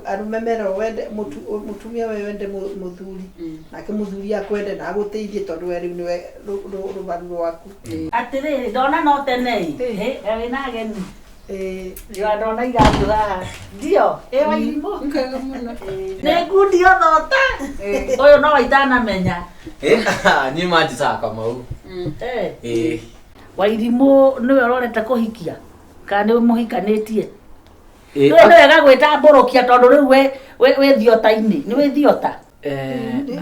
Arũme meragwo wende mũtumia, we wende mũthuri, nake mũthuri akwende na agũteithie, tondũ we rĩu nĩwe rũbaru rwaku. Atĩrĩrĩ, ndona no tene ĩ. Ĩ, wĩna ageni? Ĩ, ndona iratũ haha, ndio ĩ Wairimũ? Nkega mũno. Nĩ ngundi othota ũyũ no itanamenya. Niĩ manjĩtaga Kamau. Ĩĩ. Wairimũ nĩwe ũrorete kũhikia kana nĩ mũhikanĩtie? Nĩwe nĩ wega gwĩtambũrũkia, tondũ rĩu we wĩ thiota-inĩ, nĩ wĩ thiota.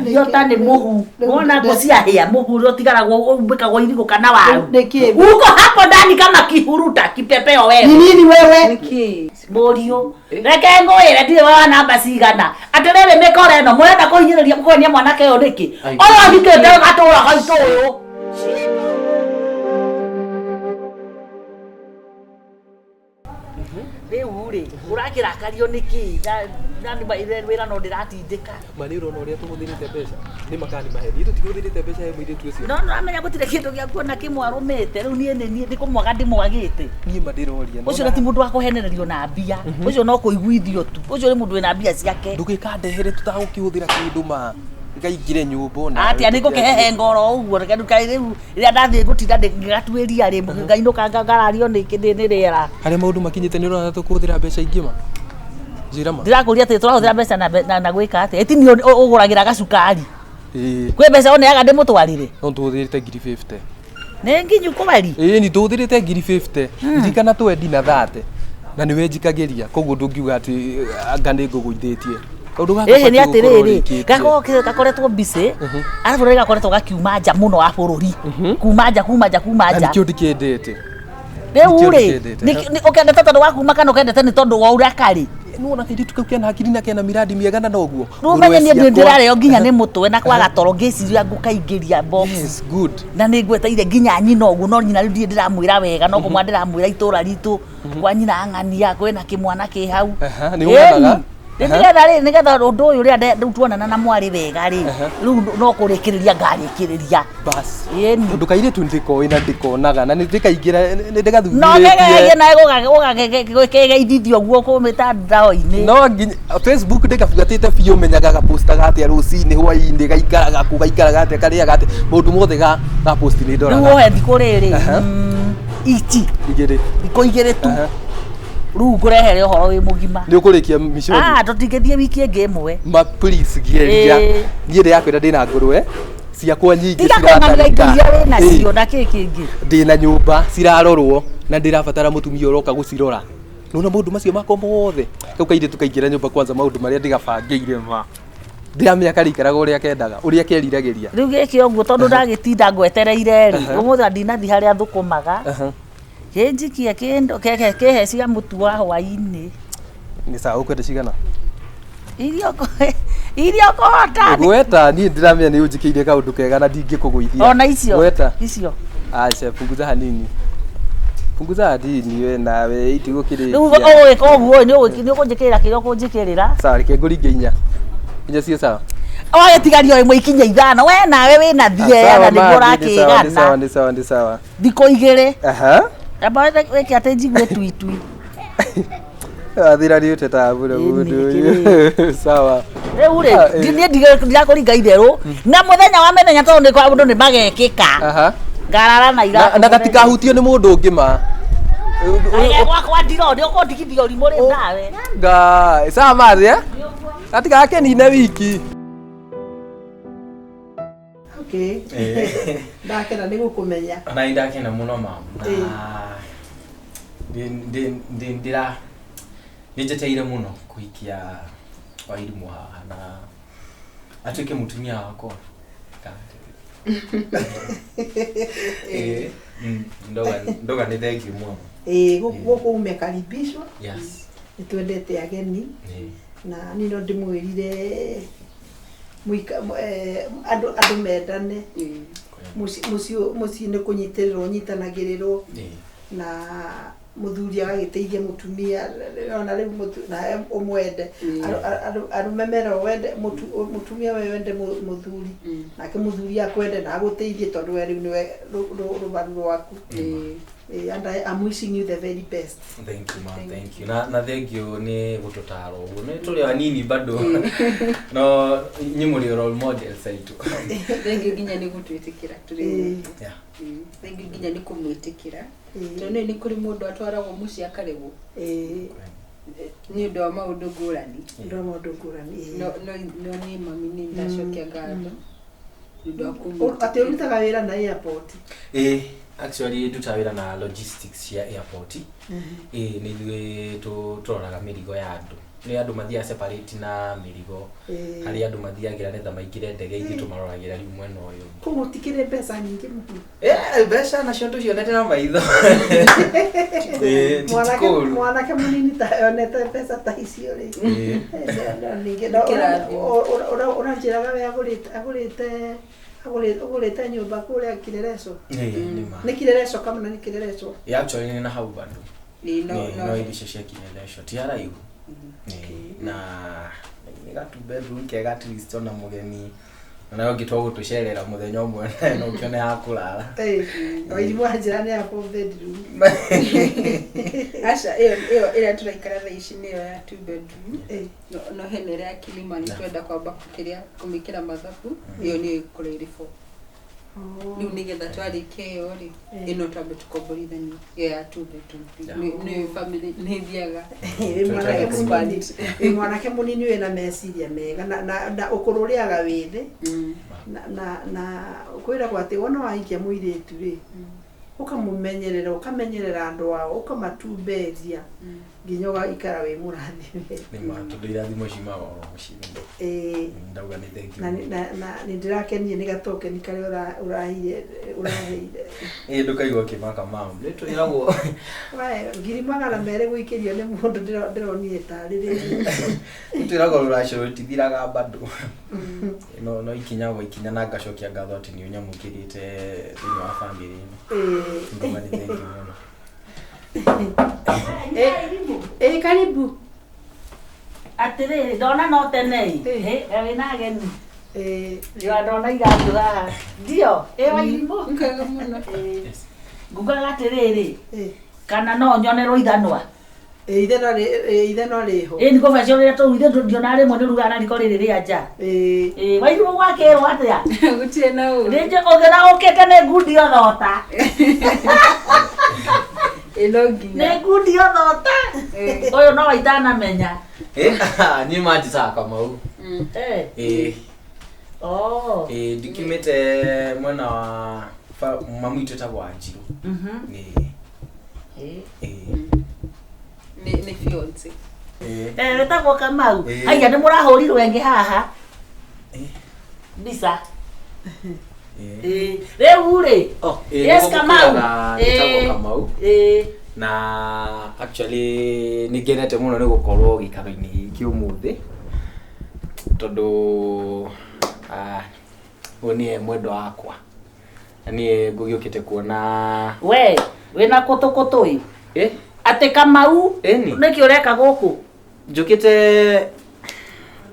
Thiota nĩ mũhu wona ngũ ciahĩa, mũhu ũrĩa ũtigaragwo umbĩkagwo irigũ kana waru. Nĩkĩ? Uko hapo ndani kama kihuruta kipepeo wewe. Ni nini wewe? Nĩkĩ? Mũriũ, reke ngwĩre, ndirĩ wa namba cigana. Atĩrĩrĩ, mĩkora ĩno mũrenda kũhinyĩrĩria kũhenia mwanake ũyũ nĩkĩ? Ai. Ũyũ ahikĩte gatũra gaitũ ũyũ. Rĩu rĩ, ũrakĩrakario nĩkĩ? Na nĩ wĩra no ndĩratindĩka. Ma nĩ ũrona ũrĩa tũhũthĩrĩte mbeca nĩ makani maheni, tũtihũthĩrĩte mbeca he mũirĩtu ũcio. No nĩũramenya gũtirĩ kĩndũ gĩa kuona kĩmwe arũmĩte. Rĩu niĩ nĩ niĩ ndĩkũmwaga, ndĩmwagĩte. Niĩ ma ndĩroria. Ũcio na ti mũndũ wa kũhenererio na mbia, ũcio no kũiguithio tu. Ũcio nĩ mũndũ wĩna mbia ciake. Ndũgĩkandehere tũtagũkĩhũthĩra kĩndũ ma ngaingĩre nyũmba ona. Atia nĩ ngũkĩhehenga oro ũguo? Reke ndukae rĩu rĩrĩa ndathiĩ ngũtinda ngĩgatuĩria rĩ, ngainũka ngarario nĩ rĩera. Harĩa maũndũ makinyĩte, nĩ ũrona tũkũhũthĩra mbeca ingĩ? Ma njĩra ma. Ndĩrakũria atĩ tũrahũthĩra mbeca na gwĩka atĩa? Ĩti niĩ ũgũragĩra gacukari. Ĩĩ. Kwĩ mbeca ũneaga ndĩmũtwarĩre? No tũhũthĩrĩte ngiri 50. Nĩ nginyu kũbari. Ĩĩ, ni tũhũthĩrĩte ngiri 50. Ririkana twendi na 30 na nĩwe njikagĩria, koguo ndũngiuga atĩ anga nĩ ngũgũithĩtie kaũndũ gaka. Ĩhĩ, nĩ Ũbatiĩ gũkorwo atĩrĩrĩ, ũrĩkĩtie. gakorwo gakoretwo busy, arabu rĩ gakoretwo gakiuma nja mũno wa bũrũri, kuma nja, kuma nja, kuma Na nja. nĩkĩo ndikĩendete. Rĩu nĩkĩo rĩ, ndikĩendete. ũkendete tondũ wa kuma kana ũkendete nĩ tondũ wa ũrĩa karĩ? Nĩwona kairĩtu kau kena hakiri na kena miradi mĩega na noguo. Rĩu ũmenye niĩ ndĩ ndĩrarĩo nginya nĩ mũtwe na kwaga toro ngĩciria ngũkaingĩria box. Yes, good. Na nĩ ngweteire nginya nyina ũguo, no nyina rĩu ndirĩ ndĩramwĩra wega, no kũmwa ndĩramwĩra itũra ritũ kwa nyina ang'ania kwĩna kĩmwana kĩ hau. Aha, nĩ ũganaga? Ĩni. Nĩgetha rĩ, nĩgetha ũndũ ũyũ rĩrĩa rĩu tuonana na mwarĩ wega rĩ, rĩu no kũrĩkĩrĩria ngarĩkĩrĩria. Bas. Ĩni. Tondũ kairĩtu ndĩkoĩ na ndĩkonaga na nĩ ndĩkaingĩra nĩ No ndĩgathuthurie. kegerie nawe ũgakĩgeithithio ũguo kũ mĩtandao-inĩ. No nginya Facebook ndĩkabuatĩte biũ, menyaga gapostaga atĩa rũcinĩ, hwainĩ, gaikaraga kũ, gaikaraga atĩa, karĩaga atĩa, maũndũ mothe ga post nĩ Rĩu ndoraga. wohe thikũ rĩrĩ, ici 2. Thikũ 2 tu. Rĩu ngũrehere ũhoro wĩ mũgima. Nĩ ũkũrĩkia miconi? Ah, tũtingĩthiĩ wiki ĩngĩ ĩmwe. Ma please geria. Ĩĩ. Niĩ ndĩrakwĩra ndĩna ngũrwe ciakwa nyingĩ. Tiga kũng'anĩra indo iria wĩ nacio Ĩĩ. na kĩ kĩngĩ. Ndĩna nyũmba cirarorwo na ndĩrabatara mũtumia ũroka gũcirora. Nona maũndũ macio makwa mothe, kau kairĩtu kaingĩra nyũmba kwanza, maũndũ marĩa ndĩgabangĩire, ma ndĩramenya karĩikaraga ũrĩa kendaga, ũrĩa keriragĩria. Rĩu gĩkĩ ũguo, tondũ ndagĩtinda ngwetereire rĩ, ũmũthĩ ndinathi harĩa thũkũmaga, kĩnjikie kĩndũ kĩhe cia mũtu wa hwainĩ. Nĩ sawa, ũkwenda cigana? Iria ũkũhota. Gweta, niĩ ndĩramenya nĩ ũnjĩkĩire kaũndũ kega na ndingĩkũgũithia. Ona icio. Gweta. Icio. Aca, punguza hanini, punguza hanini, we nawe Rĩu itigũkĩrĩkia. ũgwĩka ũguo nĩ ũkũnjĩkĩrĩra kĩrĩa ũkũnjĩkĩrĩra. Sawa, reke ngũringe inya inya ciĩ sawa. Wagĩtigaria ĩmwe ikinye 5, we nawe wĩna thieya na nĩguo Sawa, nĩ sawa, nĩ sawa, ũrakĩgana. nĩ sawa, nĩ sawa. Thikũ 2. Aha. Amba wĩke atĩ njigue tuitui. Athira nĩ ũtetaga mũno. Ĩni, Mũndũ ũyũ sawa. Rĩu rĩ, Ah, ĩ. niĩ ndirakũringa itherũ na mũthenya wa mĩthenya, tondũ nĩ kwa ũndũ nĩ magekĩka. Ngarara na iratũ. Na gatikahutio nĩ mũndũ ũngĩ ma. Aya, gwakwa ndiro nĩ ũkũndigithia ũrimũ rĩ nawe. Ngai, sawa mathi, eh, gatigakenine wiki. Okay. Ndakena nĩ gũkũmenya. Ona nĩ ndakena mũno, mam. Na ndĩra nĩ njeteire mũno kũhikia Wairimũ haha na atuĩke mũtumia wakwa. Ĩĩ, ndoga nĩ thengiũ mũno. Ĩĩ, gũkũ umekaribishwa. Nĩ twendete ageni. Na niĩ no ndĩmwĩrire andũ mendane. Mũciĩ nĩ kũnyitĩrĩrwo nyitanagĩrĩrwo na Mũthuri agagĩteithia mũtumia ona rĩu nawe ũmwende. Arũme meragwo wende mũtumia we wende mũthuri, nake mũthuri akwende na agũteithie tondũ we rĩu nĩwe rũbaru rwaku. And I am wishing you the very best. Thank you, ma, thank you. Na thank you nĩ gũtũtara ũguo. Nĩ tũrĩ anini bado. No inyuĩ mũrĩ role models aitũ. Thank you nginya nĩ gũtwĩtĩkĩra tũrĩ. Yeah. Thank you nginya nĩ kũmwĩtĩkĩra. Tondũ nĩ kũrĩ mũndũ atwaragwo mũciĩ akaregwo. Nĩ ũndũ wa maũndũ ngũrani. Ũndũ wa maũndũ ngũrani. No no no niĩ mami nĩ ndacokia ngatho. Nĩ ũndũ wa Atĩ ũrutaga wĩra na airport? Actually ndutaga wĩra na logistics cia airport. Nĩ ithuĩ tũroraga mĩrigo ya andũ. Nĩ andũ mathiaga separate na mĩrigo. Harĩa andũ mathiagĩra nĩgetha maingĩre ndege, ithuĩ tũmaroragĩra rĩu mwena ũyũ. Kũu gũtikĩrĩ mbeca nyingĩ mũno. Mbeca nacio tũcionete na maitho. Ti kũũru. Mwanake mũnini ta onete mbeca ta icio rĩ. Ningĩ ũranjĩraga we agũrĩte nyũmba kũrĩa Kirereco. Nĩ ma. Nĩ Kirereco kana nĩ Kirereco? Actually nĩ na hau bado. No iricio cia Kirereco ti haraihu. Na nĩ ga two bedroom kega at least ona mũgeni ona ũngĩtua gũtũcerera mũthenya ũmwe no ũkĩone ha kũrara. Wairimu anjĩra nĩ ya four bedroom. Aca, ĩyo ĩrĩa tũraikara thaa ici nĩyo ya two bedroom. No hena ĩrĩa ya Kilimani twenda kwamba kĩrĩa kũmĩkĩra mathabu, ĩyo nĩyo ĩgũkorwo ĩrĩ four. Rĩu nĩgetha twarĩkia ĩyo rĩ, ĩno twambe tũkomborithanie ĩyo ya two bedroom. Nĩ family nĩ ĩthiaga. Wĩ mwanake mũnini wĩna meciria mega na ũkũrũ ũrĩaga wĩthĩ. Na kwĩragwo atĩ wona wahikia mũirĩtu rĩ, ũkamũmenyerera, ũkamenyerera andũ ao, ũkamatumberia nginya ũgaikara wĩ mũrathime. Nĩ ma, tondũ irathimo ciumaga oro mũciĩ. Ndauga nĩ thank you. Na nĩ ndĩrakenire nĩ gatokeni karĩa ũraheire. Ndũkaigua ũkĩmaka mam. Nĩ twĩragwo. 200,000 gũikĩrio nĩ mũndũ ndĩronire tarĩ rĩrĩ. Nĩ twĩragwo rũracio rũtithiraga bado. No ikinya gwa ikinya na ngacokia ngatho atĩ nĩ ũnyamũkĩrĩte thĩinĩ wa family ĩno. Ndauga nĩ thank you mũno. Karibu. Atĩrĩrĩ, ndona no tene ĩ. Wĩna ageni. Ndona iratũ haha. Ndio, Wairimu. Nkaga mũno. Ngugaga atĩrĩrĩ, kana no nyone rũithanwa. Ithe no rĩho. Nĩ kũbeca ũrĩa tũu ithe ndionaga rĩmwe nĩ ũrugaga na riko rĩrĩ rĩa nja. Wairimu gwakĩrwo atĩa? Gũtirĩ na ũru. Rĩngĩ ũngĩona ũkĩte nĩ ngundi othota. Ĩno nginya. Nĩ ngundi othota. Ũyũ no itanamenya. Niĩ manjĩtaga Kamau. Ndikiumĩte mwena wa mamu witũ etagwo Wanjirũ. Nĩ fiance. Wĩtagwo Kamau. Haiya nĩ mũrahũrirwo ĩngĩ haha. Mbica. Rĩu rĩ. Yes, Kamau. Wĩtagwo Kamau. Na actually nĩ ngenete mũno nĩ gũkorwo gĩikaro-inĩ gĩkĩ ũmũthĩ. Tondũ ũyũ nĩwe mwendwa wakwa. Na niĩ ngũgĩũkĩte kuona. We, wĩna kũtũ kũtũ ĩ? Atĩ Kamau, nĩkĩ ũreka gũkũ? Njũkĩte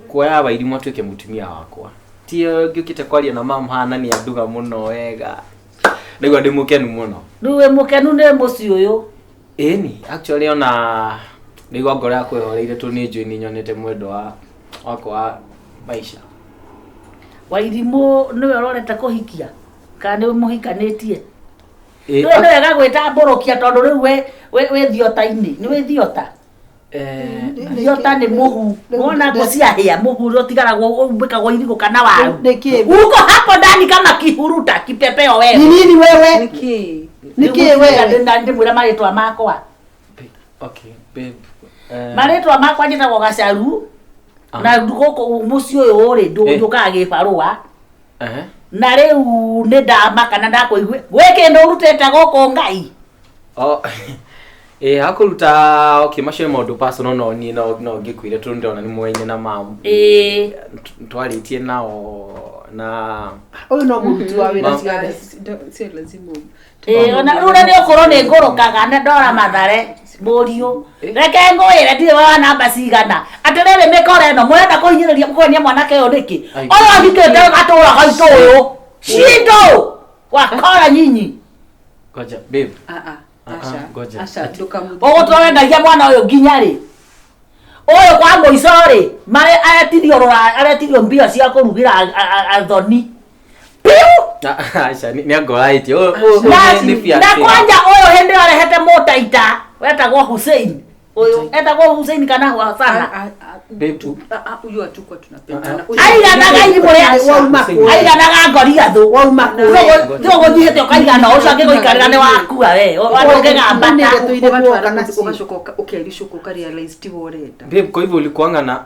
kuoya Wairimu atuĩke mũtumia wakwa. Ti ngĩũkĩte kwaria na mam haha na nĩ anduga mũno wega. Ndaigua ndĩ mũkenu mũno. Rĩu wĩ mũkenu nĩ mũciĩ ũyũ? Ĩni, actually ona ndaigua ngoro yakwa ĩhoreire tondũ nĩ njũĩ nĩ nyonete mwendwa wakwa wa maica. Wairimu nĩwe ũrorete kũhikia? Kana nĩ mũhikanĩtie? Nĩ wega gwĩtambũrũkia tondũ rĩu wĩ thiota-inĩ. Nĩ wĩ thiota? Thiota nĩ mũhu. Wona ngũ ciahĩa, mũhu ũrĩa ũtigaragwo ũmbĩkagwo irigũ kana waru. Uko hapo ndani kama kihuruta, kipepeo wewe. Ni nini wewe? Nĩkĩ? Nĩkĩ wewe? Ndĩmwĩra marĩtwa makwa. Okay, babe. Marĩtwa makwa njĩtagwo Gacaru. Na gũkũ mũciĩ ũyũ rĩ, ndũkaga gĩbarũa. Na rĩu nĩ ndamaka na ndakũigua. Gwĩ kĩndũ ũrutĩte gũkũ Ngai? Hakuruta okay macio maundu personal no ni no no ngikwire tondu ndona ni mwenye na mam. Twarĩtie nao na Ũyũ no mũruti wa wĩra ciothe. Sio lazima. Ona rĩu nĩ ũkorwo nĩ ngũrũkaga na ndora Mathare mũriũ. Reke ngwĩre ndirĩ wa namba cigana. Atĩrĩrĩ mĩkora ĩno mũrenda kũhinyĩrĩria kwenia mwanake ũyũ nĩkĩ? Ũyũ ahikĩte gatũra gaitũ ũyũ. Shindo! Wakora nyinyi. Ngoja babe. Asha. Ngoja. Asha ndukamu. Ũgũtũra mwana ũyũ nginya rĩ? Ũyũ kwa mũico rĩ, marĩ aretirio rũra aretirio mbia cia kũrugĩra athoni. Piu! Asha ni angoraĩtie. Ni Na kwanja ũyũ hĩndĩ ĩyo arehete mũtaita wetagwo Hussein. Ũyũ etagwo Hussein kana Hasana. Babe Huyu hatukwa tunapendana. Aiganaga irimũ rĩa Wauma kũ? Aiganaga ngoriathũ. Wauma kũ? Tigo gũthiĩte ũkaigana ũcio angĩgũikarĩra nĩ wakua we. Ũngĩgambata. Ugacoka ukericũka ukarealize tiwe ũrenda. Babe kwa hivyo ulikuanga na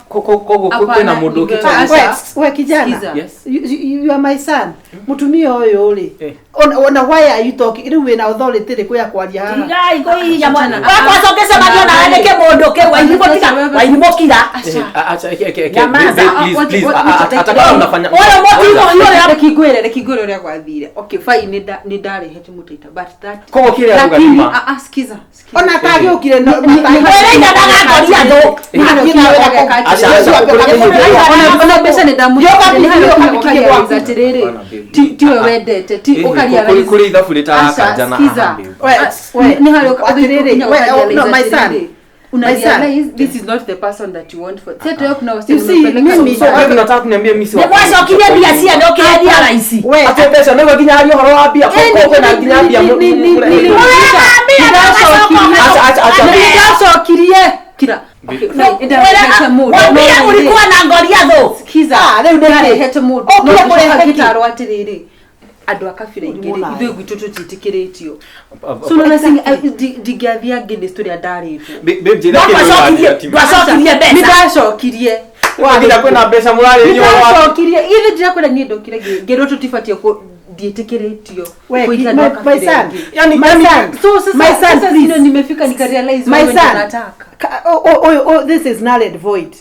koguo kwĩna mũndũ ũkĩte. We kijana. Yes. You are my son. Mutumia ũyũ rĩ. Ona why are you talking? Rĩu wĩna authority rĩ ya kwaria haha. Tigai kũhihinya mwana. Wakwa cokecemania nawe nĩkĩ mũndũ kĩ Wairimũ tiga. Wairimũ kira. Acha Nyamaza. Please please hata kama unafanya Ũyũ mũtigo ũyũ Reke ngwĩre ũrĩa gwathire. Okay fine nĩ ndarehete mũtaita but that koguo kĩrĩa lakini rũganima. Sikiza. Ona atagĩũkire no Wĩraiganaga ngoriathũ. Ona mbeca nĩ ndamũrehere atĩrĩrĩ tiwe wendete ti ũkarealize kũrĩ ithabu rĩtarakanjana haha. Nĩ harĩ Atĩrĩrĩ, no my son. Una realize this is not the person that you want for. Sasa wewe kuna You see, mimi So wewe unataka kuniambia mimi si Nĩ mwacokirie mbia ciene ũkĩendia raici. We Ate mbeca nĩguo nginya haria ũhoro wa mbia koko kwĩna nginya mbia Nĩndacokirie kira. Wambia ulikuwa na ngoriathũ. Sikiza. Rĩu nĩ Ndarehete mũndũ. Ũkire No kũrehe kĩ? ngĩtarwo atĩrĩrĩ andũ a kabira ingĩ rĩ ithuĩ gwitũ tũtiĩtĩkĩrĩtio. So unaona ndingĩathiĩ against ũrĩa ndarĩtwo. Babe njĩra kĩrĩa Ndwacokirie mbeca. Nĩndacokirie. Nginya kwĩna mbeca mũrarĩria ũhoro wa Nĩndacokirie. Ithe ndirakwĩra niĩ ndokire ngĩrwo tũtibatiĩ ndiĩtĩkĩrĩtio We, kũita my, andũ a kabira my son. ingĩ. Yani My son. So sasa My son, sasa please. sino nimefika nikarealize My wewe ndio son. unataka. Oh, this is null and void.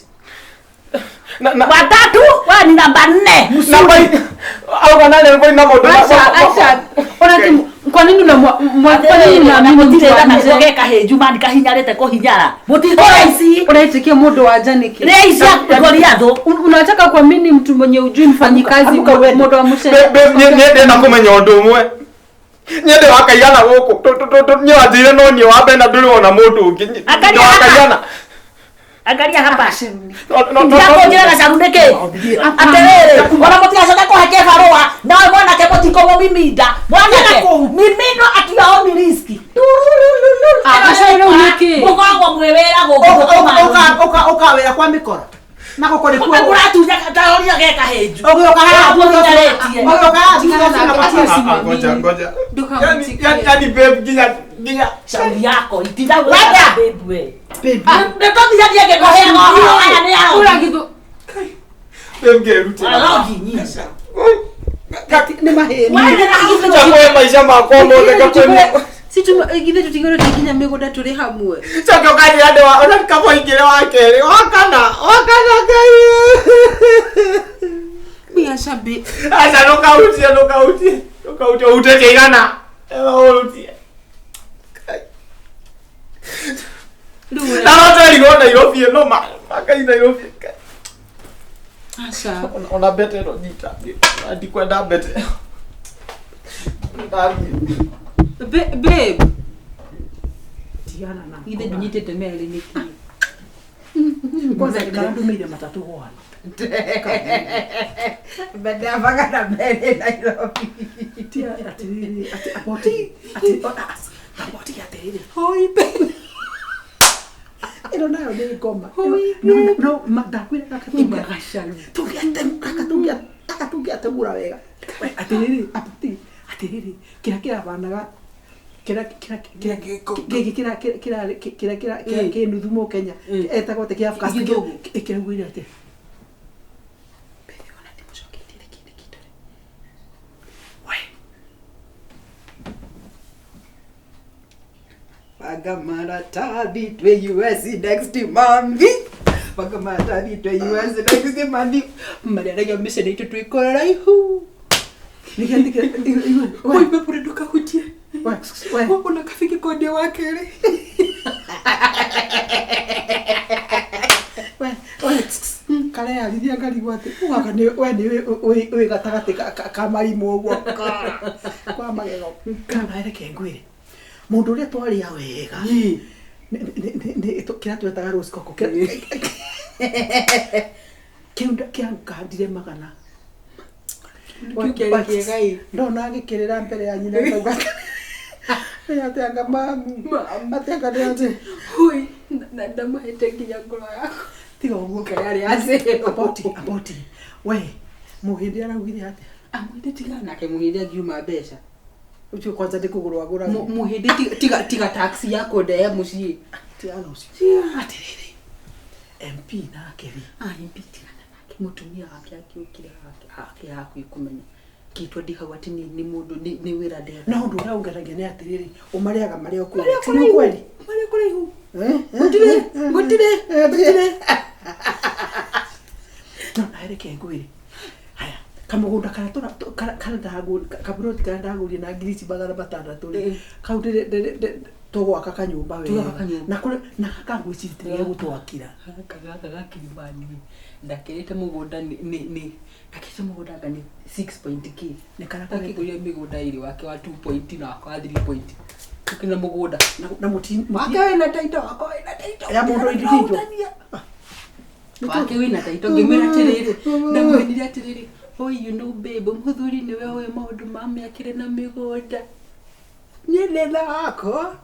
na Watatu wewe ni namba 4. namba au kana nĩ na mũndũ Asha Asha ona ti kwa nini kwa nini unaamini mtu wa nje? Geka hĩnju mani kahinyarĩte kũhinyara. Mũtikũ raici. Unaitikia mũndũ wa nja nĩkĩ? Raici ngoriathũ. Unataka kuamini mtu mwenye ujui mfanyikazi Amuka uende. mũndũ wa mũcene? Niĩ kũmenya ũndũ ũmwe nyende wakaigana gũkũ niĩ wanjĩire no niĩ wa mbere na ndũrĩ wona mũndũ ũngĩ Angalia wakaigana. Angalia hapa. Ndirakũnjĩra gacaru nĩkĩ? Atĩrĩrĩ, ona mũtigacoke kũhe kĩbarũa nawe mwanake mũtikũmũmiminda. Mwanake mimino atiaoni riski. Gacaru rĩu nĩkĩ? Mũkoragwo mwĩ wĩra gũkũ. Ũka wĩra kwa mĩkora. Na gũkũ nĩkuo. Ũratunya taoria geka hĩnju. Ũgĩũka haha Ũhinyarĩtie. Ũgĩũka haha thutha ũcio na gũtirĩ. Ngoja ngoja. Ndũkamũtikie. Yani babe nginya nginya Shauri yako itinda Wenda. wenda babe we. Babe. Nĩtũthiagie ngĩkũheaga ũhoro aya nĩ arogi. Ũragithũ babe ngĩrutĩra. Arogi nyinyi. Nĩ mahĩni. Wenda na githĩ Chakwe maica makwa mothe gakwe. si ithuĩ tũtigĩrwo nginya mĩgũnda tũrĩ hamwe. Coke ũkanjĩra ndĩ wa ona kamũingĩre wa kerĩ wa kana Ngai. Biaca babe. Aca ndũkahutie ndũkahutie ndũkahutie ũhutĩtie igana. Ĩma ũhutie. Rĩu Na no twerirwo Nairobi ĩno ma Ngai Nairobi. Asha. Ona mbete ĩno nyita. Ndikwenda mbete. Ndathiĩ. Babe. Tigana na. Ithe ndũnyitĩte merĩ nĩkĩ? Kwanza ndũmĩire matatũ gwana. Mbere na mbere Nairobi. Atĩrĩrĩ, atĩ aboti, atĩ aboti atĩrĩrĩ. Hoi babe. Ĩno nayo nĩ ngoma. Hoi No, no, ndakwĩra gaka Ima gacaru. tũngĩatemũra wega. We, atĩrĩrĩ, aboti, atĩrĩrĩ, kĩrĩa kĩrabanaga kĩrĩa kĩrĩa kĩrĩa gĩkĩ kĩrĩa kĩrĩa kĩrĩa kĩrĩa kĩrĩa kĩ nuthu mũkenya etagwo atĩ kĩa Afghanistan Gĩthũngũ. kĩraugire atĩ Babe, ona ndimũcoketie kĩndũ kĩndũ. We. Banga maratathi twĩ US next month. Banga maratathi twĩ US next month. Marĩaragia mĩciĩ itũ twĩ kũraihu. Oi, bebure ndũkahutie. Ona kabiki kondia wa kerĩ. Kareyarithia ngarigwo atĩ ugaga nĩ we nĩ wĩ gatagatĩ ka marimũ ũguo kwa magego. Kana reke ngwĩre mũndũ ũrĩa twarĩa wega kĩrĩa twetaga rose coco kĩu kĩangandire magana. Kĩu kĩarĩ kĩega ĩ. Ndona agĩkĩrĩra mbere ya nyina ngauga atĩ anga mamu atĩ anga nĩ atĩ Hui, na ndamahete nginya ngoro yakwa. Tiga ũguo. Ngai arĩ acero. Aboti aboti we mũhĩndĩ araugire atĩa? Mũhĩndĩ tigana nake, mũhĩndĩ angiuma mbeca. Ũcio kwanza nĩ kũgũrwo agũraga. Mũhĩndĩ tiga tiga taxi ya kũndehe mũciĩ. Tigana ũcio. Atĩrĩrĩ, MP nake rĩ? Ah, MP tigana nake, mũtumia wake angĩũkire ake hakuhĩ kũmenya kĩtwa ndĩ hau atĩ nĩ mũndũ nĩ wĩra ndĩreka. No ũndũ ũrĩa ũngenagia nĩ atĩrĩrĩ, ũmarĩaga marĩ o kũu. Marĩ o Ti nĩ kweli? Marĩ o kũraihu. Eh, eh, Gũtirĩ, eh, gũtirĩ, eh, gũtirĩ. No nawe reke ngwĩre, haya kamũgũnda karĩa karĩa kaburoti karĩa ndagũrire na ngiri ici 600 rĩ, kau tũgwaka kanyũmba wega. Tũgwaka kanyũmba. Na kũrĩ na gaka ngwĩciria ti gegũtwakĩra. Gaka gaka ga Kilimani ndakĩrĩte mũgũnda nĩ ndakĩrĩte mũgũnda anga nĩ 6 point k. Nĩ karĩa Ndakĩgũrire mĩgũnda ĩrĩ, wake wa 2 point na wakwa wa 3 point. Tũkĩna mũgũnda. Na mũti Wake wĩna title, wakwa wĩna title. Ya mũndũ individual. Wake wĩna title, ngĩmwĩra atĩrĩrĩ, ndamwĩrire atĩrĩrĩ, "Oi, you know babe, mũthuri nĩwe ũĩ maũndũ ma mĩakĩre na mĩgũnda. Niĩ ndĩna wakwa."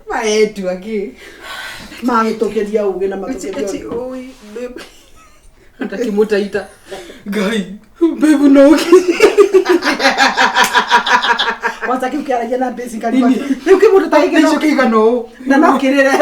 Maretu angĩ. Magĩtũkĩria ũgĩ na matũkĩria Ati ũndũ. oi babe. Ndakĩmũtaita. Ngai, babe no ũkĩ. Kwanza kĩu kĩaragia na basically rĩu kĩmũndũ ta gĩkĩ Icio kĩigana ũũ. na no kĩrĩre.